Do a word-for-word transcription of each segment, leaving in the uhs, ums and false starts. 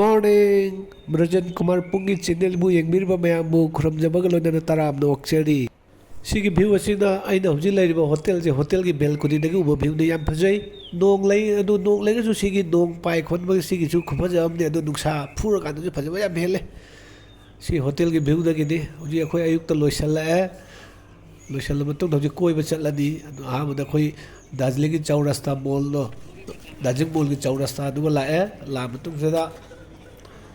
Morning, ꯕ꯭ꯔꯖꯦꯟ Kumar ꯄꯨꯡꯒꯤ ꯆꯦꯅꯦꯜꯕꯨ ꯌꯦꯡꯕꯤꯔꯤꯕ ꯃꯌꯥꯝꯕꯨ ꯈꯨꯔꯨꯝꯖꯕꯒ ꯂꯣꯏꯅꯅ ꯇꯔꯥꯝꯅ ꯑꯣꯛꯆꯔꯤ꯫ ꯁꯤꯒꯤ ꯚ꯭ꯌꯨ ꯑꯁꯤꯅ ꯑꯩꯅ ꯍꯧꯖꯤꯛ ꯂꯩꯔꯤꯕ ꯍꯣꯇꯦꯜꯁꯦ, ꯍꯣꯇꯦꯜꯒꯤ ꯕꯦꯜꯀꯣꯅꯤꯗꯒꯤ ꯎꯕ ꯚ꯭ꯌꯨꯅꯤ꯫ ꯌꯥꯝ ꯐꯖꯩ꯫ ꯅꯣꯡ ꯂꯩ, ꯑꯗꯨ ꯅꯣꯡ ꯂꯩꯔꯁꯨ ꯁꯤꯒꯤ ꯅꯣꯡ ꯄꯥꯏ ꯈꯣꯟꯕ ꯁꯤꯒꯤꯁꯨ ꯈꯨꯐꯖ ꯑꯃꯅꯤ꯫ ꯑꯗꯨ ꯅꯨꯡꯁꯥ ꯐꯨꯔꯀꯥꯟꯗꯁꯨ ꯐꯖꯕ ꯌꯥꯝ ꯍꯦꯜꯂꯦ꯫ ꯁꯤ ꯍꯣꯇꯦꯜꯒꯤ ꯚ꯭ꯌꯨꯗꯒꯤꯅꯤ꯫ ꯍꯧꯖꯤꯛ ꯑꯩꯈꯣꯏ ꯑꯌꯨꯛꯇ ꯂꯣꯏꯁꯤꯜꯂꯛꯑꯦ꯫ ꯂꯣꯏꯁꯤꯜꯂ ꯃꯇꯨꯡꯗ ꯍꯧꯖꯤꯛ ꯀꯣꯏꯕ ꯆꯠꯂꯅꯤ꯫ ꯑꯗꯨ ꯑꯍꯥꯟꯕꯗ ꯑꯩꯈꯣꯏ ꯗꯥꯔꯖꯤꯂꯤꯡꯒꯤ ꯆꯧꯔꯥꯁꯇꯥ ꯃꯣꯜꯗꯣ, ꯗꯥꯔꯖꯤꯂꯤꯡ ꯃꯣꯜꯒꯤ ꯆꯧꯔꯥꯁꯇꯥꯗꯨꯒ ꯂꯥꯛꯑꯦ꯫ ꯂꯥꯛꯑ ꯃꯇꯨꯡꯁꯤꯗ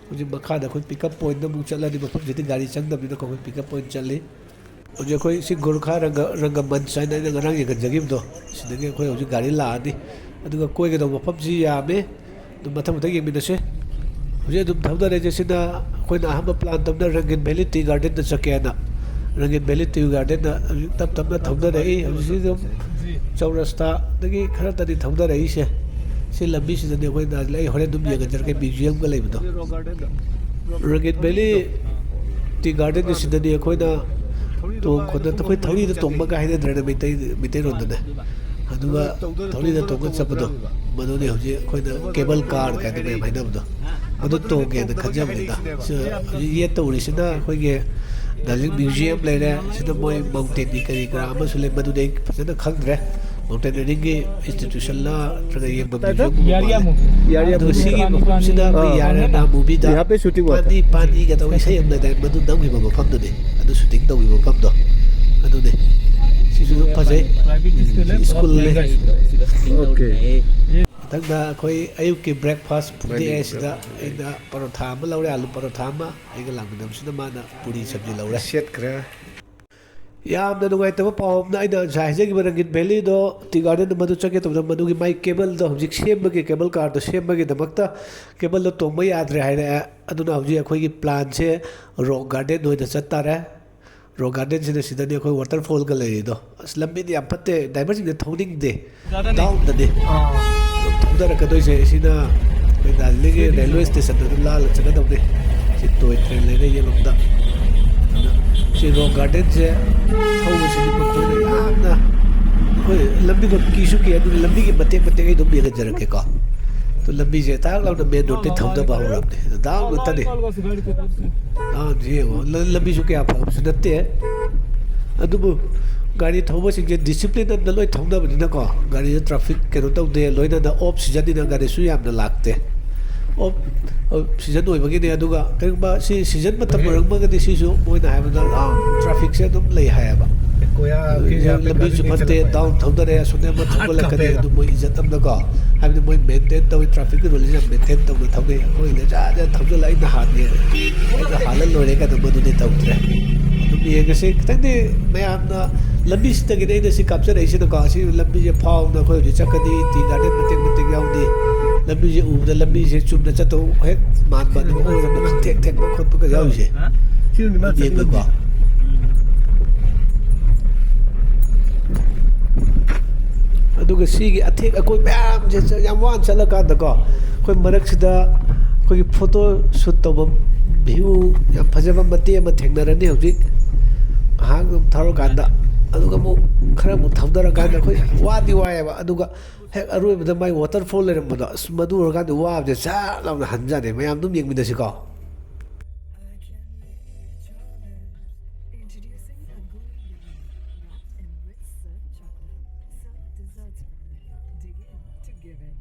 ꯍꯧꯖꯤꯛ ꯃꯈꯥꯗ ꯑꯩꯈꯣꯏ ꯄꯤꯛꯀꯞ ꯄꯣꯏꯟꯗ ꯑꯃꯨꯛ ꯆꯠꯂꯅꯤ꯫ ꯃꯐꯝꯁꯤꯗꯤ ꯒꯥꯔꯤ ꯆꯪꯗꯕꯅꯤꯅꯀꯣ, ꯑꯩꯈꯣꯏ ꯄꯤꯛꯀꯞ ꯄꯣꯏꯟ ꯆꯠꯂꯤ꯫ ꯍꯧꯖꯤꯛ ꯑꯩꯈꯣꯏ ꯁꯤ ꯒꯣꯔꯈꯥ ꯔꯪꯒ, ꯔꯪꯒꯃꯟꯆ ꯍꯥꯏꯅ ꯑꯩꯅ ꯉꯔꯥꯡ ꯌꯦꯡꯍꯟꯖꯈꯤꯕꯗꯣ, ꯁꯤꯗꯒꯤ ꯑꯩꯈꯣꯏ ꯍꯧꯖꯤꯛ ꯒꯥꯔꯤ ꯂꯥꯛꯑꯅꯤ꯫ ꯑꯗꯨꯒ ꯀꯣꯏꯒꯗꯧꯕ ꯃꯐꯝꯁꯤ ꯌꯥꯝꯃꯤ꯫ ꯑꯗꯨꯝ ꯃꯊꯪ ꯃꯊꯪ ꯌꯦꯡꯃꯤꯟꯅꯁꯤ꯫ ꯍꯧꯖꯤꯛ ꯑꯗꯨꯝ ꯊꯧꯗꯔꯛꯏꯁꯦ ꯁꯤꯅ ꯑꯩꯈꯣꯏꯅ ꯑꯍꯥꯟꯕ ꯄ꯭ꯂꯥꯟ ꯇꯧꯕꯅ ꯔꯪꯒꯤꯟ ꯚꯦꯂꯤ ꯇꯤ ꯒꯥꯔꯗꯦꯟꯗ ꯆꯠꯀꯦꯅ꯫ ꯔꯪꯒꯤꯟ ꯚꯦꯂꯤ ꯇꯤ ꯒꯥꯔꯗꯦꯟꯗ ꯍꯧꯖꯤꯛ ꯇꯞ ꯇꯞꯅ ꯊꯧꯗꯔꯛꯏ꯫ ꯍꯧꯖꯤꯛꯁꯤ ꯑꯗꯨꯝ ꯆꯧꯔꯁꯇꯥꯗꯒꯤ ꯈꯔꯇꯅꯤ ꯊꯧꯗꯔꯛꯏꯁꯦ꯫ ꯁꯤ ꯂꯝꯕꯤꯁꯤꯗꯅꯦ ꯑꯩꯈꯣꯏꯅ, ꯑꯩ ꯍꯣꯔꯦꯟ ꯑꯗꯨꯝ ꯌꯦꯡꯍꯟꯖꯔꯛꯀꯦ, ꯃ꯭ꯌꯨꯖꯤꯌꯝꯒ ꯂꯩꯕꯗꯣ꯫ ꯔꯪꯒꯤꯟ ꯚꯦꯂꯤ ꯇꯤ ꯒꯥꯔꯗꯦꯟ ꯑꯁꯤꯗꯅꯤ ꯑꯩꯈꯣꯏꯅ ꯇꯣꯡ ꯈꯣꯠꯅ, ꯑꯩꯈꯣꯏ ꯊꯧꯔꯤꯗ ꯇꯣꯡꯕꯒ ꯍꯥꯏꯅꯗ꯭ꯔꯦꯅ ꯃꯩꯇꯩ, ꯃꯩꯇꯩꯔꯣꯟꯗꯅꯦ꯫ ꯑꯗꯨꯒ ꯊꯧꯔꯤꯗ ꯇꯣꯡꯉ ꯆꯠꯄꯗꯣ, ꯃꯗꯨꯅꯤ ꯍꯧꯖꯤꯛ ꯑꯩꯈꯣꯏꯅ ꯀꯦꯕꯜ ꯀꯥꯔ ꯀꯥꯏꯅ ꯃꯌꯥꯝ ꯍꯥꯏꯅꯕꯗꯣ, ꯃꯗꯨ ꯇꯣꯡꯒꯦꯅ ꯈꯟꯖꯕꯅꯤꯗ꯫ ꯁꯤ ꯍꯧꯖꯤꯛ ꯌꯦꯠꯇ ꯎꯔꯤꯁꯤꯅ ꯑꯩꯈꯣꯏꯒꯤ ꯗꯥꯔꯖꯤꯂꯤꯡ ꯃ꯭ꯌꯨꯖꯤꯌꯝ ꯂꯩꯔꯦ, ꯁꯤꯗ ꯃꯣꯏ ꯃꯥꯎꯟꯇꯦꯟꯒꯤ ꯀꯔꯤ ꯀꯔꯥ ꯑꯃꯁꯨ ꯂꯩ, ꯃꯗꯨꯗꯤ ꯑꯩ ꯐꯖꯅ ꯈꯪꯗ꯭ꯔꯦ꯫ ꯃꯥꯎꯟꯇꯦꯅꯔꯤꯡꯒꯤ ꯏꯟꯁꯇꯤꯇ꯭ꯌꯨꯁꯟꯂ ꯅꯠꯇ꯭ꯔꯒ ꯌꯦꯡꯐꯝ ꯃ꯭ꯌꯨꯖꯤꯌꯝꯒꯨꯝꯕ ꯃꯥꯜꯂꯦ꯫ ꯑꯗꯨꯒ ꯁꯤꯒꯤ ꯃꯐꯝꯁꯤꯗ ꯑꯩꯈꯣꯏ ꯑꯥ꯫ ꯌꯥꯔꯦꯅꯥ ꯃꯨꯚꯤꯗ ꯌꯥꯍꯥ ꯄꯦ ꯁꯨꯇꯤꯡ ꯍꯨꯋꯥ ꯊꯥ꯫ ꯄꯥꯅꯤ ꯄꯥꯅꯤꯒ ꯇꯧꯕ ꯏꯁꯩ ꯑꯃ ꯂꯩꯗꯥꯏ, ꯃꯗꯨ ꯅꯝꯈꯤꯕ ꯃꯐꯝꯗꯨꯅꯤ, ꯑꯗꯨ ꯁꯨꯇꯤꯡ ꯇꯧꯈꯤꯕ ꯃꯐꯝꯗꯣ ꯑꯗꯨꯅꯤ꯫ ꯁꯤꯁꯨ ꯑꯗꯨꯝ ꯐꯖꯩ꯫ ꯁ꯭ꯀꯨꯜꯅꯤ꯫ ꯑꯣꯀꯦ꯫ ꯃꯊꯪꯗ ꯑꯩꯈꯣꯏ ꯑꯌꯨꯛꯀꯤ ꯕ꯭ꯔꯦꯛꯐꯥꯁ ꯐꯨꯗꯦ ꯃꯣꯔꯅꯤꯡ ꯁꯤꯗ ꯕ꯭ꯔꯦꯛꯐꯥꯁ꯫ ꯑꯩꯅ ꯄꯔꯣꯊꯥ ꯑꯃ ꯂꯧꯔꯦ, ꯑꯥꯂꯨ ꯄꯔꯣꯊꯥ ꯑꯃ, ꯑꯩꯒ ꯂꯥꯛꯃꯤꯟꯅꯕꯁꯤꯅ ꯃꯥꯅ ꯄꯨꯔꯤ ꯁꯕꯖꯤ ꯂꯧꯔꯦ꯫ ꯁꯦꯠꯈ꯭ꯔꯦ꯫ ꯌꯥꯝꯅ ꯅꯨꯡꯉꯥꯏꯇꯕ ꯄꯥꯎ ꯑꯃꯅ, ꯑꯩꯅ ꯉꯁꯥꯏ ꯍꯥꯏꯖꯈꯤꯕ ꯔꯪꯒꯤꯟ ꯚꯦꯂꯤꯗꯣ, ꯇꯤ ꯒꯥꯔꯗꯦꯟꯗ ꯃꯗꯨ ꯆꯠꯀꯦ ꯇꯧꯕꯗ ꯃꯗꯨꯒꯤ ꯃꯥꯏ ꯀꯦꯕꯜꯗꯣ ꯍꯧꯖꯤꯛ ꯁꯦꯝꯕꯒꯤ, ꯀꯦꯕꯜ ꯀꯥꯔꯗꯣ ꯁꯦꯝꯕꯒꯤꯗꯃꯛꯇ ꯀꯦꯕꯜꯗꯣ ꯇꯣꯡꯕ ꯌꯥꯗ꯭ꯔꯦ ꯍꯥꯏꯔꯛꯑꯦ꯫ ꯑꯗꯨꯅ ꯍꯧꯖꯤꯛ ꯑꯩꯈꯣꯏꯒꯤ ꯄ꯭ꯂꯥꯟꯁꯦ ꯔꯣꯛ ꯒꯥꯔꯗꯦꯟ ꯑꯣꯏꯅ ꯆꯠꯇꯥꯔꯦ꯫ ꯔꯣꯛ ꯒꯥꯔꯗꯦꯟꯁꯤꯗ, ꯁꯤꯗꯅꯤ ꯑꯩꯈꯣꯏ ꯋꯥꯇꯔꯐꯣꯜꯒ ꯂꯩꯔꯤꯗꯣ꯫ ꯑꯁ, ꯂꯝꯕꯤꯗꯤ ꯌꯥꯝ ꯐꯠꯇꯦ, ꯗ꯭ꯔꯥꯏꯚꯔꯁꯤꯡꯅ ꯊꯧꯅꯤꯡꯗꯦ, ꯗꯥꯎꯟꯗꯅꯤ꯫ ꯑꯥ꯫ ꯑꯗꯨꯝ ꯊꯧꯗꯔꯛꯀꯗꯣꯏꯁꯦ꯫ ꯁꯤꯅ ꯑꯩꯈꯣꯏ ꯗꯥꯔꯖꯤꯂꯤꯡꯒꯤ ꯔꯦꯜꯋꯦ ꯁ꯭ꯇꯦꯁꯟꯗ ꯑꯗꯨꯝ ꯂꯥꯜꯂ ꯆꯠꯀꯗꯧꯅꯤ꯫ ꯁꯤ ꯇꯣꯏ ꯇ꯭ꯔꯦꯟ ꯂꯩꯔꯦ ꯌꯦꯠꯂꯣꯝꯗ꯫ ꯑꯗꯨꯅ ꯁꯤ ꯔꯣꯛ ꯒꯥꯔꯗꯦꯟꯁꯦ ꯊꯧꯕꯁꯤꯗꯤ ꯃꯈꯣꯏꯅ ꯌꯥꯝꯅ, ꯑꯩꯈꯣꯏ ꯂꯝꯕꯤꯗꯣ ꯀꯤꯁꯨ ꯀꯤ, ꯑꯗꯨꯅ ꯂꯝꯕꯤꯒꯤ ꯃꯇꯦꯛ ꯃꯇꯦꯛ ꯑꯩ ꯑꯗꯨꯝ ꯌꯦꯡꯍꯟꯖꯔꯛꯀꯦꯀꯣ꯫ ꯂꯝꯕꯤꯁꯦ ꯇꯥꯛ ꯂꯥꯎꯅ ꯃꯦꯟ ꯔꯣꯗꯇꯩ ꯊꯧꯗꯕ ꯍꯧꯔꯕꯅꯦ꯫ ꯗꯥꯎꯟ ꯉꯥꯛꯇꯅꯦ꯫ ꯗꯥꯎꯟꯁꯦ ꯌꯦꯡꯉꯣ, ꯂ- ꯂꯝꯕꯤꯁꯨ ꯀꯌꯥ ꯐꯕꯁꯨ ꯅꯠꯇꯦ꯫ ꯑꯗꯨꯕꯨ ꯒꯥꯔꯤ ꯊꯧꯕꯁꯤꯡꯁꯦ ꯗꯤꯁꯤꯄ꯭ꯂꯤꯟ ꯑꯃꯗ ꯂꯣꯏ ꯊꯧꯅꯕꯅꯤꯅꯀꯣ, ꯒꯥꯔꯤꯗ ꯇ꯭ꯔꯥꯐꯤꯛ ꯀꯩꯅꯣ ꯇꯧꯗꯦ꯫ ꯂꯣꯏꯅꯅ ꯑꯣꯐ ꯁꯤꯖꯟꯅꯤꯅ ꯒꯥꯔꯤꯁꯨ ꯌꯥꯝꯅ ꯂꯥꯛꯇꯦ꯫ ꯑꯣꯐ, ꯑꯣꯐ ꯁꯤꯖꯟ ꯑꯣꯏꯕꯒꯤꯅꯦ꯫ ꯑꯗꯨꯒ ꯀꯔꯤꯒꯨꯝꯕ ꯁꯤ ꯁꯤꯖꯟ ꯃꯇꯝ ꯑꯣꯏꯔꯝꯃꯒꯗꯤ ꯁꯤꯁꯨ ꯃꯣꯏꯅ ꯍꯥꯏꯕꯗ, ꯑꯥ, ꯇ꯭ꯔꯥꯐꯤꯛꯁꯦ ꯑꯗꯨꯝ ꯂꯩ ꯍꯥꯏꯌꯦꯕ꯫ ꯂꯝꯕꯤꯁꯨ ꯐꯠꯇꯦ, ꯗꯥꯎꯟ ꯊꯧꯗꯔꯦ, ꯑꯁꯣꯝꯗ ꯑꯃ ꯊꯧꯒꯠꯂꯛꯀꯅꯤ, ꯑꯗꯨ ꯃꯣꯏ ꯏꯖꯠ ꯑꯃꯗꯀꯣ, ꯍꯥꯏꯕꯗꯤ ꯃꯣꯏ ꯃꯦꯟꯇꯦꯟ ꯇꯧꯋꯤ, ꯇ꯭ꯔꯥꯐꯤꯛꯀꯤ ꯔꯨꯜꯁꯦ ꯌꯥꯝ ꯃꯦꯟꯇꯦꯟ ꯇꯧꯅ ꯊꯧꯅꯩ꯫ ꯑꯩꯈꯣꯏꯅ ꯖꯥꯠ ꯖꯥꯠ ꯊꯧꯖꯤꯜꯂ ꯑꯩꯅ ꯍꯥꯟꯒꯦ, ꯑꯩꯅ ꯍꯥꯜꯂ ꯂꯣꯏꯔꯦ ꯀꯥꯏꯅ ꯃꯗꯨꯗꯤ ꯇꯧꯗ꯭ꯔꯦ꯫ ꯑꯗꯨꯝ ꯌꯦꯡꯉꯁꯤ꯫ ꯈꯤꯇꯪꯗꯤ ꯃꯌꯥꯝꯅ ꯂꯝꯕꯤꯁꯤꯗꯒꯤꯅꯦ ꯑꯩꯅ ꯁꯤ ꯀꯥꯞꯆꯔꯛꯏꯁꯤꯅꯀꯣ꯫ ꯁꯤ ꯂꯝꯕꯤꯁꯦ ꯐꯥꯎꯅ ꯑꯩꯈꯣꯏ ꯍꯧꯖꯤꯛ ꯆꯠꯀꯅꯤ, ꯇꯤ ꯒꯥꯔꯗꯦꯟ ꯃꯇꯦꯛ ꯃꯇꯦꯛ ꯌꯥꯎꯅꯤ꯫ ꯂꯝꯕꯤꯁꯦ ꯎꯕꯗ ꯂꯝꯕꯤꯁꯦ ꯆꯨꯝꯅ ꯆꯠꯇꯧ ꯍꯦꯛ ꯃꯥꯟꯕ, ꯑꯗꯨꯒ ꯑꯣꯏꯔꯣꯝꯗ ꯈꯪꯊꯦꯛ ꯊꯦꯛꯄ ꯈꯣꯠꯄꯒ ꯌꯥꯎꯔꯤꯁꯦ꯫ ꯁꯤꯅꯗꯤ ꯃꯥ ꯌꯦꯡꯉꯨꯀꯣ꯫ ꯆꯠꯅꯤꯡꯉꯤꯁꯦ꯫ ꯑꯗꯨꯒ ꯁꯤꯒꯤ ꯑꯊꯦꯛ ꯑꯀꯣꯏ ꯃꯌꯥꯝꯁꯦ ꯆ-, ꯌꯥꯝ ꯋꯥꯅ ꯆꯠꯂꯀꯥꯟꯗꯀꯣ, ꯑꯩꯈꯣꯏ ꯃꯔꯛꯁꯤꯗ ꯑꯩꯈꯣꯏꯒꯤ ꯐꯣꯇꯣ ꯁꯨꯠ ꯇꯧꯐꯝ, ꯚ꯭ꯌꯨ ꯌꯥꯝ ꯐꯖꯕ ꯃꯇꯦꯛ ꯑꯃ ꯊꯦꯡꯅꯔꯅꯤ ꯍꯧꯖꯤꯛ ꯉꯥꯏꯍꯥꯛ ꯑꯗꯨꯝ ꯊꯧꯔꯀꯥꯟꯗ꯫ ꯑꯗꯨꯒ ꯑꯃꯨꯛ ꯈꯔ ꯑꯃꯨꯛ ꯊꯧꯗꯔꯀꯥꯟꯗ ꯑꯩꯈꯣꯏ ꯋꯥꯗꯤ ꯋꯥꯏꯑꯦꯕ, ꯑꯗꯨꯒ ꯍꯦꯛ ꯑꯔꯣꯏꯕꯗ ꯃꯥꯏ ꯋꯥꯇꯔꯐꯣꯜ ꯂꯩꯔꯝꯕꯗꯣ, ꯑꯁ, ꯃꯗꯨ ꯎꯔꯀꯥꯟꯗ ꯋꯥꯕꯁꯦ ꯁꯠ ꯂꯥꯎꯅ ꯍꯟꯖꯥꯅꯤ꯫ ꯃꯌꯥꯝ ꯑꯗꯨꯝ ꯌꯦꯡꯃꯤꯟꯅꯁꯤꯀꯣ꯫ Introducing a golden wrapped in rich served chocolate. Served desserts from Dig In to Give In.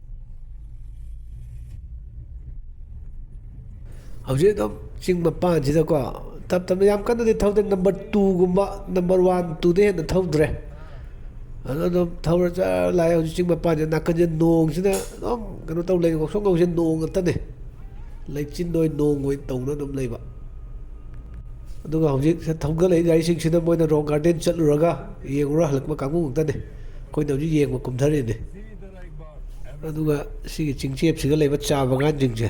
ꯍꯧꯖꯤꯛ ꯑꯗꯨꯝ ꯆꯤꯡ ꯃꯄꯥꯟꯁꯤꯗꯀꯣ, ꯇꯞ ꯇꯞꯅ, ꯌꯥꯝ ꯀꯟꯅꯗꯤ ꯊꯧꯗꯦ, ꯅꯝꯕꯔ ꯇꯨꯒꯨꯝꯕ, ꯅꯝꯕꯔ ꯋꯥꯟ, ꯇꯨꯗꯩ ꯍꯦꯟꯅ ꯊꯧꯗ꯭ꯔꯦ꯫ ꯑꯗꯨ ꯑꯗꯨꯝ ꯊꯧꯔ ꯆꯠ ꯂꯥꯛꯑꯦ꯫ ꯍꯧꯖꯤꯛ ꯆꯤꯡ ꯃꯄꯥꯟꯁꯤꯗ, ꯅꯥꯀꯟꯁꯦ ꯅꯣꯡꯁꯤꯅ ꯑꯗꯨꯝ ꯀꯩꯅꯣ ꯇꯧ ꯂꯩꯔꯦ, ꯉꯧꯁꯣꯛ ꯉꯧꯁꯦ ꯅꯣꯡ ꯉꯥꯛꯇꯅꯦ꯫ ꯂꯩꯆꯤꯟ ꯑꯣꯏ ꯅꯣꯡ ꯑꯣꯏ ꯇꯧꯅ ꯑꯗꯨꯝ ꯂꯩꯕ꯫ ꯑꯗꯨꯒ ꯍꯧꯖꯤꯛ ꯊꯧꯒꯠꯂꯛꯏ ꯒꯥꯔꯤꯁꯤꯡꯁꯤꯅ ꯃꯣꯏꯅ ꯔꯣꯛ ꯒꯥꯔꯗꯦꯟ ꯆꯠꯂꯨꯔꯒ ꯌꯦꯡꯉꯨꯔ ꯍꯜꯂꯛꯄ ꯀꯥꯡꯕꯨ ꯉꯥꯛꯇꯅꯦ꯫ ꯑꯩꯈꯣꯏꯅ ꯍꯧꯖꯤꯛ ꯌꯦꯡꯕ ꯀꯨꯝꯊꯔꯤꯅꯦ꯫ ꯑꯗꯨꯒ ꯁꯤꯒꯤ ꯆꯤꯡꯆꯦꯞꯁꯤꯒ ꯂꯩꯕ ꯆꯥ ꯕꯒꯥꯟꯁꯤꯡꯁꯦ,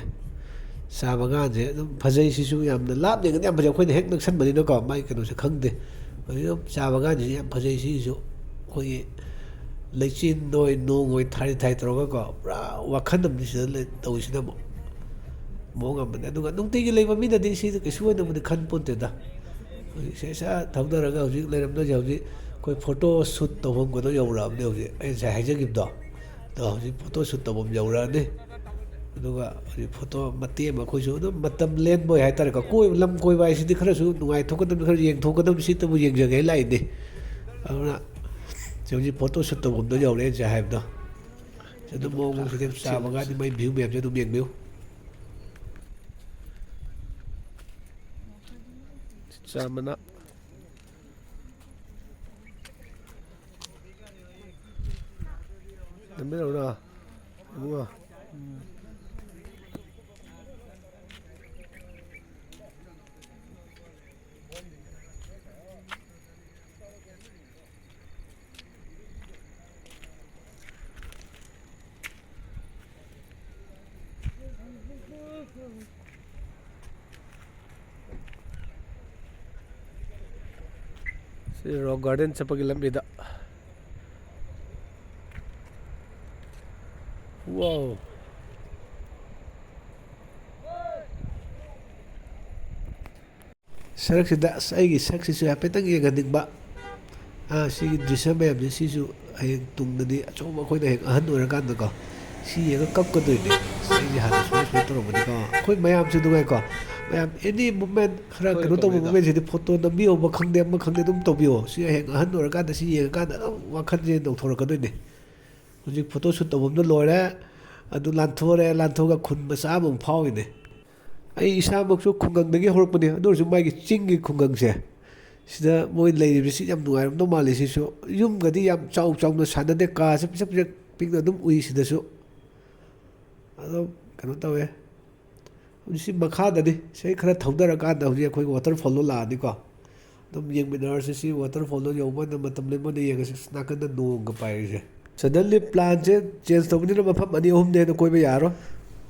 ꯆꯥ ꯕꯒꯥꯟꯁꯦ ꯑꯗꯨꯝ ꯐꯖꯩ꯫ ꯁꯤꯁꯨ ꯌꯥꯝꯅ ꯂꯥꯞꯅ ꯌꯦꯡꯉꯗꯤ ꯌꯥꯝ ꯐꯖꯩ, ꯑꯩꯈꯣꯏꯅ ꯍꯦꯛ ꯅꯛꯁꯟꯕꯅꯤꯅꯀꯣ ꯃꯥꯏ ꯀꯩꯅꯣꯁꯦ ꯈꯪꯗꯦ꯫ ꯑꯗꯨ ꯆꯥ ꯕꯒꯥꯟꯁꯤꯁꯨ ꯌꯥꯝ ꯐꯖꯩ꯫ ꯁꯤꯒꯤꯁꯨ ꯑꯩꯈꯣꯏꯒꯤ ꯂꯩꯆꯤꯟ ꯑꯣꯏ ꯅꯣꯡ ꯑꯣꯏ ꯊꯥꯔꯤ ꯊꯥꯔꯤ ꯇꯧꯔꯒꯀꯣ, ꯄꯨꯔꯥ ꯋꯥꯈꯜ ꯑꯃꯅꯤ ꯁꯤꯗ ꯂꯩ-, ꯇꯧꯔꯤꯁꯤꯅ ꯑꯃꯨꯛ ꯃꯑꯣꯡ ꯑꯃꯅꯤ꯫ ꯑꯗꯨꯒ ꯅꯨꯡꯇꯤꯒꯤ ꯂꯩꯕ ꯃꯤꯅꯗꯤ ꯁꯤꯗ ꯀꯩꯁꯨ ꯑꯣꯏꯅꯕꯨꯗꯤ ꯈꯟ ꯄꯣꯟꯇꯦꯗ꯫ ꯍꯧꯖꯤꯛ ꯁꯦ ꯁꯥ ꯊꯧꯗꯔꯒ ꯍꯧꯖꯤꯛ ꯂꯩꯔꯝꯗꯣꯏꯁꯦ ꯍꯧꯖꯤꯛ ꯑꯩꯈꯣꯏ ꯐꯣꯇꯣ ꯁꯨꯠ ꯇꯧꯐꯝ ꯀꯩꯅꯣ ꯌꯧꯔꯛꯑꯕꯅꯦ ꯍꯧꯖꯤꯛ ꯑꯩꯅ ꯉꯁꯥꯏ ꯍꯥꯏꯖꯈꯤꯕꯗꯣ꯫ ꯑꯗꯣ ꯍꯧꯖꯤꯛ ꯐꯣꯇꯣ ꯁꯨꯠ ꯇꯧꯐꯝ ꯌꯧꯔꯛꯑꯅꯤ꯫ ꯑꯗꯨꯒ ꯍꯧꯖꯤꯛ ꯐꯣꯇꯣ ꯃꯇꯦꯛ ꯑꯃ ꯑꯩꯈꯣꯏꯁꯨ ꯑꯗꯨꯝ ꯃꯇꯝ ꯂꯦꯟꯕ ꯑꯣꯏ ꯍꯥꯏꯇꯥꯔꯦꯀꯣ꯫ ꯀꯣꯏꯕ, ꯂꯝ ꯀꯣꯏꯕ ꯍꯥꯏꯁꯤꯗꯤ ꯈꯔꯁꯨ ꯅꯨꯡꯉꯥꯏꯊꯣꯛꯀꯗꯕꯅꯤ, ꯈꯔ ꯌꯦꯡꯊꯣꯛꯀꯗꯕꯅꯤ, ꯁꯤꯇꯕꯨ ꯌꯦꯡꯖꯒꯦ ꯍꯥꯏꯅ ꯂꯥꯛꯏꯅꯤ꯫ ꯑꯗꯨꯅ ꯁꯤ ꯍꯧꯖꯤꯛ ꯐꯣꯇꯣ ꯁꯨꯠ ꯇꯧꯐꯝꯗꯣ ꯌꯧꯔꯛꯑꯦ ꯉꯁꯥꯏ ꯍꯥꯏꯕꯗꯣ꯫ ꯁꯤ ꯑꯗꯨꯝ ꯃꯑꯣꯡ ꯃꯑꯣꯡ ꯈꯤꯇꯪ ꯆꯥꯕ ꯀꯥꯟꯗ ꯃꯩ ꯚ꯭ꯌꯨ ꯃꯌꯥꯝꯁꯦ ꯑꯗꯨꯝ ꯌꯦꯡꯕꯤꯌꯨ꯫ ꯆꯥ ꯃꯅꯥ꯫ ꯅꯝꯕꯤꯔꯛꯎꯔꯣ? ꯏꯕꯨꯡꯉꯣ꯫ ꯁꯤ ꯔꯣꯛ ꯒꯥꯔꯗꯦꯟ ꯆꯠꯄꯒꯤ ꯂꯝꯕꯤꯗ꯫ Wow! ꯁꯔꯛꯁꯤꯗ ꯑꯁ ꯑꯩꯒꯤ ꯁꯛꯁꯤꯁꯨ ꯍꯥꯏꯐꯦꯠꯇꯪ ꯌꯦꯡꯍꯟꯅꯤꯡꯕ꯫ ꯑꯥ, ꯁꯤꯒꯤ ꯗ꯭ꯔꯤꯁ꯭ꯌ ꯃꯌꯥꯝꯁꯦ ꯁꯤꯁꯨ ꯍꯌꯦꯡ ꯇꯨꯡꯗꯗꯤ ꯑꯆꯧꯕ ꯑꯩꯈꯣꯏꯅ ꯍꯌꯦꯡ ꯑꯍꯟ ꯑꯣꯏꯔꯀꯥꯟꯗꯀꯣ ꯁꯤ ꯌꯦꯡꯉ ꯀꯞꯀꯗꯣꯏꯅꯦ꯫ ꯑꯁ ꯑꯩꯁꯦ ꯍꯥꯟꯅ ꯁꯨꯃꯥꯏ ꯁꯨꯃꯥꯏ ꯇꯧꯔꯝꯕꯅꯤꯀꯣ꯫ ꯑꯩꯈꯣꯏ ꯃꯌꯥꯝꯁꯨ ꯅꯨꯡꯉꯥꯏꯀꯣ꯫ ꯃꯌꯥꯝ ꯑꯦꯅꯤ ꯃꯨꯞꯃꯦꯟ ꯈꯔ ꯀꯩꯅꯣ ꯇꯧꯕ ꯃꯨꯞꯃꯦꯟꯁꯤꯗꯤ ꯐꯣꯇꯣ ꯅꯝꯕꯤꯍꯧꯕ ꯈꯪꯗꯦ ꯑꯃ ꯈꯪꯗꯦ ꯑꯗꯨꯝ ꯇꯧꯕꯤꯌꯣ꯫ ꯁꯤ ꯍꯌꯦꯡ ꯑꯍꯟ ꯑꯣꯏꯔꯀꯥꯟꯗ ꯁꯤ ꯌꯦꯡꯉꯀꯥꯟꯗ ꯑꯗꯨꯝ ꯋꯥꯈꯜꯁꯦ ꯅꯧꯊꯣꯔꯛꯀꯗꯣꯏꯅꯦ꯫ ꯍꯧꯖꯤꯛ ꯐꯣꯇꯣ ꯁꯨꯠ ꯇꯧꯐꯝꯗꯣ ꯂꯣꯏꯔꯦ꯫ ꯑꯗꯨ ꯂꯥꯟꯊꯣꯛꯑꯦ, ꯂꯥꯟꯊꯣꯛꯑꯒ ꯈꯨꯟ ꯃꯆꯥ ꯑꯃꯃꯨꯛ ꯐꯥꯎꯔꯤꯅꯦ꯫ ꯑꯩ ꯏꯁꯥꯃꯛꯁꯨ ꯈꯨꯡꯒꯪꯗꯒꯤ ꯍꯧꯔꯛꯄꯅꯦ, ꯑꯗꯨ ꯑꯣꯏꯔꯁꯨ ꯃꯥꯒꯤ ꯆꯤꯡꯒꯤ ꯈꯨꯡꯒꯪꯁꯦ ꯁꯤꯗ ꯃꯣꯏ ꯂꯩꯔꯤꯕꯁꯤ ꯌꯥꯝ ꯅꯨꯡꯉꯥꯏꯔꯝꯗꯧ ꯃꯥꯜꯂꯤ꯫ ꯁꯤꯁꯨ ꯌꯨꯝꯒꯗꯤ ꯌꯥꯝ ꯆꯥꯎ ꯆꯥꯎꯅ ꯁꯥꯟꯅꯗꯦ, ꯀꯥꯁꯦ ꯄꯤꯁꯛ ꯄꯤꯁꯛ ꯄꯤꯛꯅ ꯑꯗꯨꯝ ꯎꯏ ꯁꯤꯗꯁꯨ꯫ ꯑꯗꯨꯝ ꯀꯩꯅꯣ ꯇꯧꯋꯦ꯫ ꯍꯧꯖꯤꯛꯁꯤ ꯃꯈꯥꯗꯅꯤ꯫ ꯁꯤ ꯈꯔ ꯊꯧꯗꯔꯀꯥꯟꯗ ꯍꯧꯖꯤꯛ ꯑꯩꯈꯣꯏꯒꯤ ꯋꯥꯇꯔꯐꯣꯜꯗꯣ ꯂꯥꯛꯑꯅꯤꯀꯣ꯫ ꯑꯗꯨꯝ ꯌꯦꯡꯃꯤꯟꯅꯔꯁꯤ꯫ ꯁꯤ ꯋꯥꯇꯔꯐꯣꯜꯗꯣ ꯌꯧꯕ ꯑꯣꯏꯅ ꯃꯇꯝ ꯂꯦꯟꯕ ꯑꯣꯏꯅ ꯌꯦꯡꯉꯁꯤ꯫ ꯑꯁ, ꯅꯥꯀꯟꯗ ꯅꯣꯡꯒ ꯄꯥꯏꯔꯤꯁꯦ꯫ Suddenly plan ꯁꯦ change ꯇꯧꯕꯅꯤꯅ ꯃꯐꯝ ꯑꯅꯤ ꯑꯍꯨꯝꯗꯩ ꯍꯦꯟꯅ ꯀꯣꯏꯕ ꯌꯥꯔꯣꯏ꯫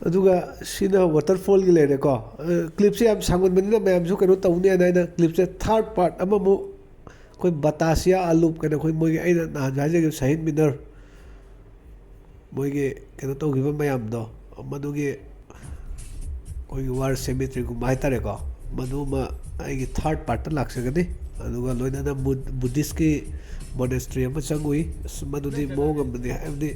ꯑꯗꯨꯒ ꯁꯤꯅ ꯋꯥꯇꯔꯐꯣꯜꯒꯤ ꯂꯩꯔꯦꯀꯣ꯫ ꯑ, clip ꯁꯦ ꯌꯥꯝ ꯁꯥꯡꯃꯟꯕꯅꯤꯅ ꯃꯌꯥꯝꯁꯨ ꯀꯩꯅꯣ ꯇꯧꯅꯤ ꯍꯥꯏꯅ ꯑꯩꯅ clip ꯁꯦ third part ꯑꯃꯃꯨꯛ ꯑꯩꯈꯣꯏ ꯕꯇꯥꯁꯤꯌꯥ ꯑꯂꯨꯞ ꯀꯩꯅꯣ ꯑꯩꯈꯣꯏ ꯃꯣꯏꯒꯤ ꯑꯩꯅ ꯅꯍꯥꯟꯁꯨ ꯍꯥꯏꯖꯈꯤꯕ ꯁꯍꯤꯗ ꯃꯤꯅꯔ ꯃꯣꯏꯒꯤ ꯀꯩꯅꯣ ꯇꯧꯈꯤꯕ ꯃꯌꯥꯝꯗꯣ, ꯃꯗꯨꯒꯤ ꯑꯩꯈꯣꯏꯒꯤ war cemetery ꯒꯨꯝꯕ ꯍꯥꯏꯇꯥꯔꯦꯀꯣ, ꯃꯗꯨꯃ ꯑꯩꯒꯤ third part ꯇ ꯂꯥꯛꯆꯒꯅꯤ꯫ ꯑꯗꯨꯒ ꯂꯣꯏꯅꯅ ꯕꯨ-, ꯕꯨꯙꯤꯁꯀꯤ ꯃꯣꯅꯦꯁꯇ꯭ꯔꯤ ꯑꯃ ꯆꯪꯉꯨꯏ꯫ ꯑꯁ, ꯃꯗꯨꯗꯤ ꯃꯑꯣꯡ ꯑꯃꯅꯤ꯫ ꯍꯥꯏꯕꯗꯤ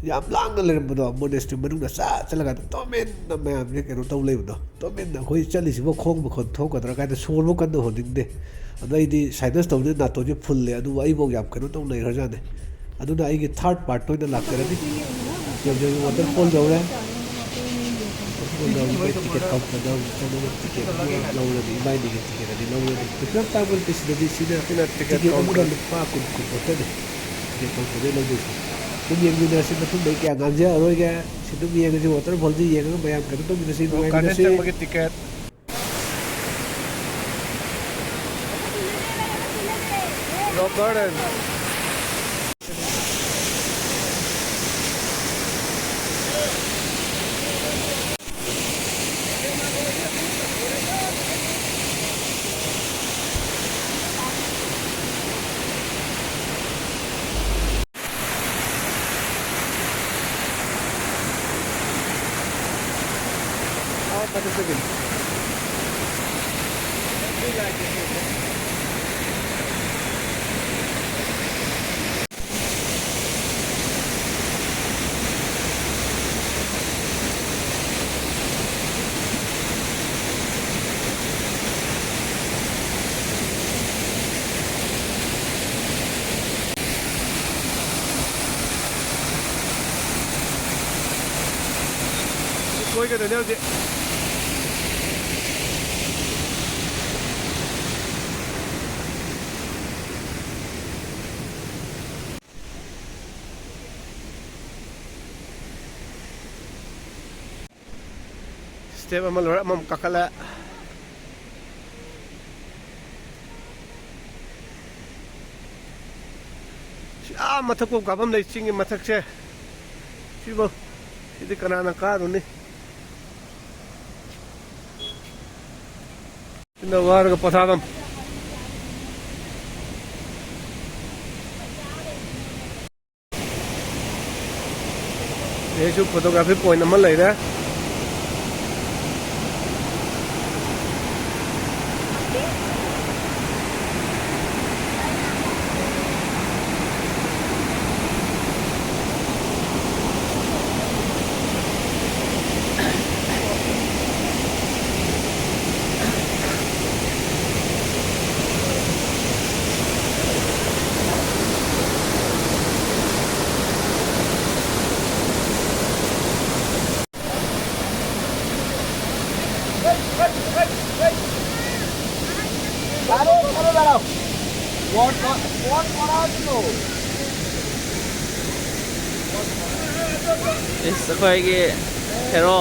ꯌꯥꯝ ꯂꯥꯡꯅ ꯂꯩꯔꯝꯕꯗꯣ, ꯃꯣꯅꯦꯁꯇ꯭ꯔꯤ ꯃꯅꯨꯡꯗ ꯆꯠ ꯆꯠꯂꯀꯥꯟꯗ ꯇꯨꯃꯤꯟꯅ ꯃꯌꯥꯝꯁꯦ ꯀꯩꯅꯣ ꯇꯧ ꯂꯩꯕꯗꯣ, ꯇꯨꯃꯤꯟꯅ ꯑꯩꯈꯣꯏ ꯆꯠꯂꯤꯁꯤꯕꯨ ꯈꯣꯡ ꯃꯈꯣꯟ ꯊꯣꯛꯀꯗ꯭ꯔꯥ ꯀꯥꯏꯅ ꯁꯣꯔꯕꯨ ꯀꯟꯅ ꯍꯣꯟꯅꯤꯡꯗꯦ꯫ ꯑꯗꯣ ꯑꯩꯗꯤ sinus ꯇꯧꯕꯅꯤꯅ ꯅꯥꯇꯣꯟꯁꯦ ꯐꯨꯜꯂꯦ, ꯑꯗꯨꯕꯨ ꯑꯩꯐꯧ ꯌꯥꯝ ꯀꯩꯅꯣ ꯇꯧꯅꯩꯈ꯭ꯔꯖꯥꯠꯅꯤ꯫ ꯑꯗꯨꯅ ꯑꯩꯒꯤ third part ꯑꯣꯏꯅ ꯂꯥꯛꯆꯔꯅꯤ꯫ ꯍꯧꯖꯤꯛ ꯍꯧꯖꯤꯛ waterfall ꯌꯧꯔꯦ꯫ Waterfall ꯌꯧꯔꯦ, ꯇꯤꯀꯦꯠ counterꯗ ꯑꯃꯨꯛ ꯆꯪꯉꯒ ꯇꯤꯀꯦꯠ ꯑꯃ ꯂꯧꯔꯅꯤ, ꯏꯕꯥꯏꯅꯤꯒꯤ ꯇꯤꯀꯦꯠ ꯑꯅꯤ ꯂꯧꯔꯅꯤ꯫ ꯄꯩꯁꯥ ꯇꯥꯡꯕ ꯅꯠꯇꯦ ꯁꯤꯗꯗꯤ, ꯁꯤꯅ ꯁꯤꯅ ꯇꯤꯀꯦꯠ ꯇꯤꯀꯦꯠ ꯑꯃꯅ counter꯫ ꯂꯨꯄꯥ ꯀꯨꯟ, ꯀꯨꯟ ꯈꯛꯇꯅꯤ꯫ ꯇꯤꯀꯦꯠ counterꯗꯩ ꯂꯧꯗꯣꯏꯁꯦ꯫ ꯑꯗꯨꯝ ꯌꯦꯡꯃꯤꯟꯅꯔꯁꯤ, ꯃꯊꯪꯗ ꯑꯩ ꯀꯌꯥ ꯉꯥꯡꯖꯔꯔꯣꯏꯒꯦ꯫ ꯁꯤ ꯑꯗꯨꯝ ꯌꯦꯡꯉꯁꯤ, waterfallꯁꯤ ꯌꯦꯡꯉꯒ ꯃꯌꯥꯝ ꯀꯩꯅꯣ ꯇꯧꯃꯤꯟꯅꯁꯤ, garden ꯅꯨꯡꯉꯥꯏꯃꯤꯟꯅꯁꯤ꯫ ꯆꯪꯕꯒꯤ ꯇꯤꯀꯦꯠ꯫ Rock garden꯫ ꯀꯣꯏꯒꯗꯣꯏꯅꯦ ꯍꯧꯖꯤꯛ꯫ Step ꯑꯃ ꯂꯣꯏꯔ ꯑꯃꯃꯨꯛ ꯀꯥꯈꯠꯂꯦ꯫ ꯁꯤ ꯑꯥ ꯃꯊꯛꯐꯥꯎ ꯀꯥꯐꯝ ꯂꯩ, ꯆꯤꯡꯒꯤ ꯃꯊꯛꯁꯦ꯫ ꯁꯤꯐꯥꯎ꯫ ꯁꯤꯗꯤ ꯀꯅꯥꯅ ꯀꯥꯔꯨꯅꯤ? ꯁꯤꯅ ꯋꯥꯔꯒ ꯄꯣꯊꯥꯐꯝ꯫ ꯁꯤꯁꯨ photography point ꯑꯃ ꯂꯩꯔꯦ꯫ দাঁড়াও, দাঁড়াও, দাঁড়াও। What, what, what করা হচ্ছিল? Ish, ꯑꯩꯈꯣꯏꯒꯤ hero꯫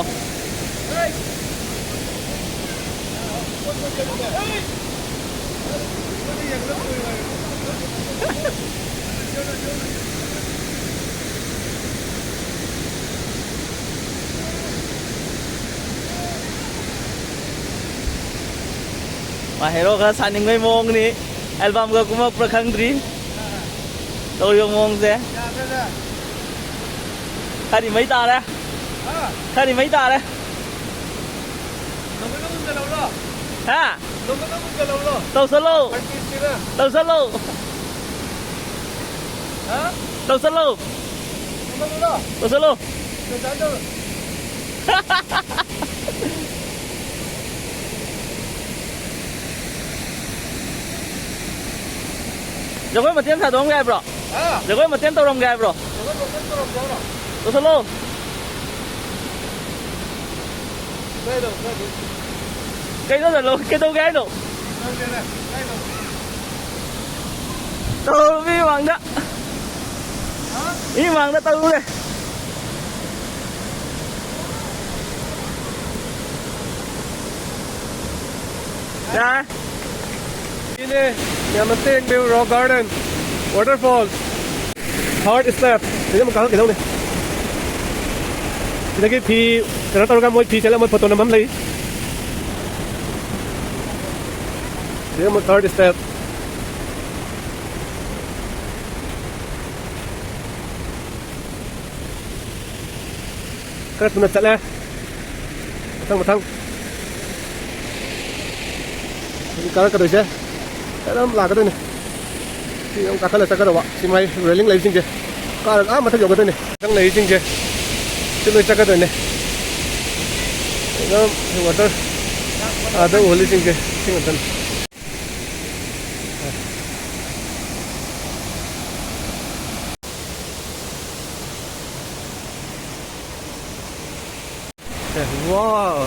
ꯃꯥ hero ꯈꯔ ꯁꯥꯅꯤꯡꯕꯩ ꯃꯑꯣꯡꯅꯤ꯫ Album ꯒ ꯀꯨꯝꯃꯛꯄ꯭ꯔꯥ ꯈꯪꯗ꯭ꯔꯤ꯫ ꯇꯧꯔꯤꯕ ꯃꯑꯣꯡꯁꯦ꯫ ꯈꯔꯗꯤ ꯃꯩ ꯇꯥꯔꯦ꯫ ꯈꯔꯗꯤ ꯃꯩ ꯇꯥꯔꯦ꯫ ꯍꯥ? ꯇꯧꯁꯜꯂꯣ꯫ ꯇꯧꯁꯜꯂꯣ꯫ ꯇꯧꯁꯜꯂꯣ꯫ ꯇꯧꯁꯜꯂꯣ꯫ ꯖꯒꯣꯏ ꯃꯇꯦꯛ ꯑꯃ ꯁꯥꯗꯣꯛꯑꯝꯒꯦ ꯍꯥꯏꯕ꯭ꯔꯣ? ꯍꯥ? ꯖꯒꯣꯏ ꯃꯇꯦꯛ ꯑꯃ ꯇꯧꯔꯝꯒꯦ ꯍꯥꯏꯕ꯭ꯔꯣ? ꯖꯒꯣꯏ ꯃꯇꯦꯛ ꯑꯃ ꯇꯧꯔꯝꯒꯦ ꯍꯥꯏꯔꯣ? ꯇꯧꯁꯜꯂꯣ꯫ ꯀꯩꯗꯧ, ꯀꯩꯗꯧ? ꯀꯩꯗꯧꯗꯅꯣ? ꯀꯩꯗꯧꯒꯦ ꯍꯥꯏꯅꯣ? ꯇꯧꯗꯦꯗ, ꯀꯩꯗꯧ? ꯇꯧꯔꯣ, ꯃꯤ ꯃꯃꯥꯡꯗ꯫ ꯍꯥ? ꯃꯤ ꯃꯃꯥꯡꯗ ꯇꯧꯔꯨꯔꯦ꯫ ꯌꯥꯔꯦ꯫ ꯁꯤꯅꯦ ꯌꯥꯝꯅ ꯇꯦꯡ ꯚ꯭ꯌꯨ ꯔꯣꯛ ꯒꯥꯔꯗꯦꯟ ꯋꯥꯇꯔꯐꯣꯜ ꯊꯥꯔꯠ ꯁ꯭ꯇꯦꯞ꯫ ꯁꯤꯗ ꯑꯃꯨꯛ ꯀꯥꯈꯠꯀꯗꯧꯅꯦ꯫ ꯁꯤꯗꯒꯤ ꯐꯤ ꯀꯩꯅꯣ ꯇꯧꯔꯒ ꯃꯣꯏ ꯐꯤ ꯁꯦꯠꯂ ꯃꯣꯏ ꯐꯣꯇꯣ ꯅꯝꯐꯝ ꯂꯩ꯫ ꯁꯤꯗ ꯑꯃꯨꯛ ꯊꯥꯔꯠ ꯁ꯭ꯇꯦꯞ꯫ ꯈꯔ ꯊꯨꯅ ꯆꯠꯂꯦ꯫ ꯃꯊꯪ ꯃꯊꯪ꯫ ꯍꯧꯖꯤꯛ ꯀꯥꯔꯛꯀꯗꯣꯏꯁꯦ ꯑꯗꯨꯝ ꯂꯥꯛꯀꯗꯣꯏꯅꯦ꯫ ꯁꯤ ꯑꯗꯨꯝ ꯀꯥꯈꯠꯂ ꯆꯠꯀꯗꯧꯕ꯫ ꯁꯤ ꯃꯥꯏ ꯔꯦꯂꯤꯡ ꯂꯩꯕꯁꯤꯡꯁꯦ ꯀꯥꯔꯒ ꯑꯥ ꯃꯊꯛ ꯌꯧꯒꯗꯣꯏꯅꯦ꯫ ꯃꯊꯪ ꯂꯩꯔꯤꯁꯤꯡꯁꯦ ꯁꯤ ꯂꯣꯏ ꯆꯠꯀꯗꯣꯏꯅꯦ꯫ ꯑꯗꯨꯝ ꯋꯥꯇꯔ ꯑꯥꯗ ꯎꯍꯜꯂꯤꯁꯤꯡꯁꯦ ꯁꯤ ꯉꯥꯛꯇꯅꯤ꯫ ꯋꯥ꯫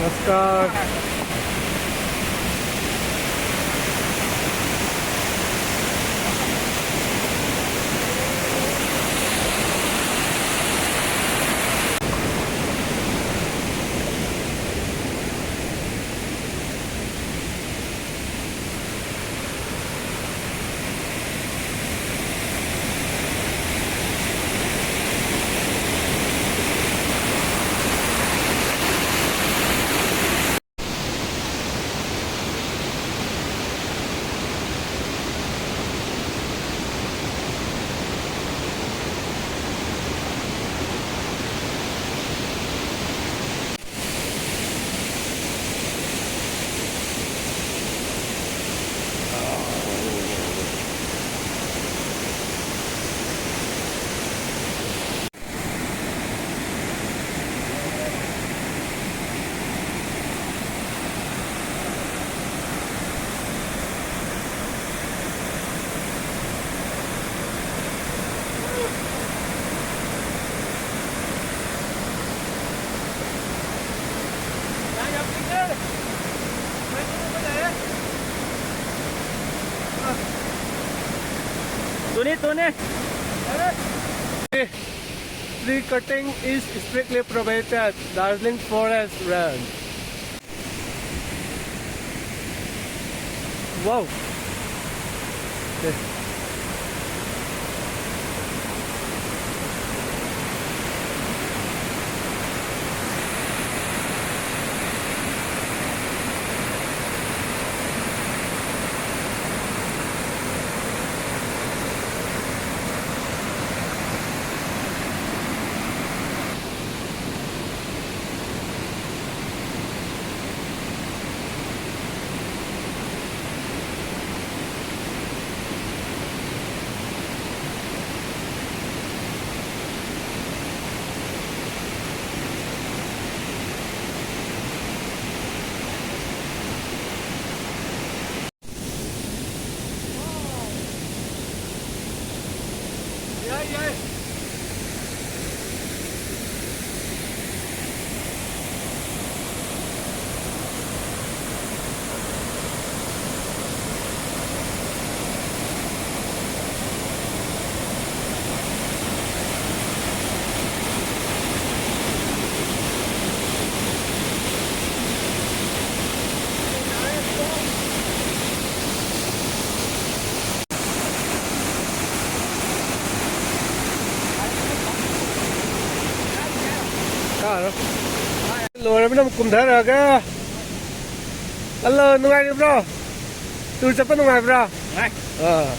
नमस्कार। Tony, Tony. Tree cutting is strictly prohibited. Darjeeling Forest Range. Wow. ꯇꯥꯔꯣ꯫ ꯂꯣꯏꯔꯕꯅꯤꯅ ꯑꯃꯨꯛ ꯀꯨꯝꯊꯔꯛꯑꯒ꯫ ꯍꯜꯂꯣ, ꯅꯨꯡꯉꯥꯏꯔꯤꯕ꯭ꯔꯣ? ꯇꯨꯔ ꯆꯠꯄ ꯅꯨꯡꯉꯥꯏꯕ꯭ꯔꯥ? ꯅꯨꯡꯉꯥꯏ꯫ ꯑꯥ꯫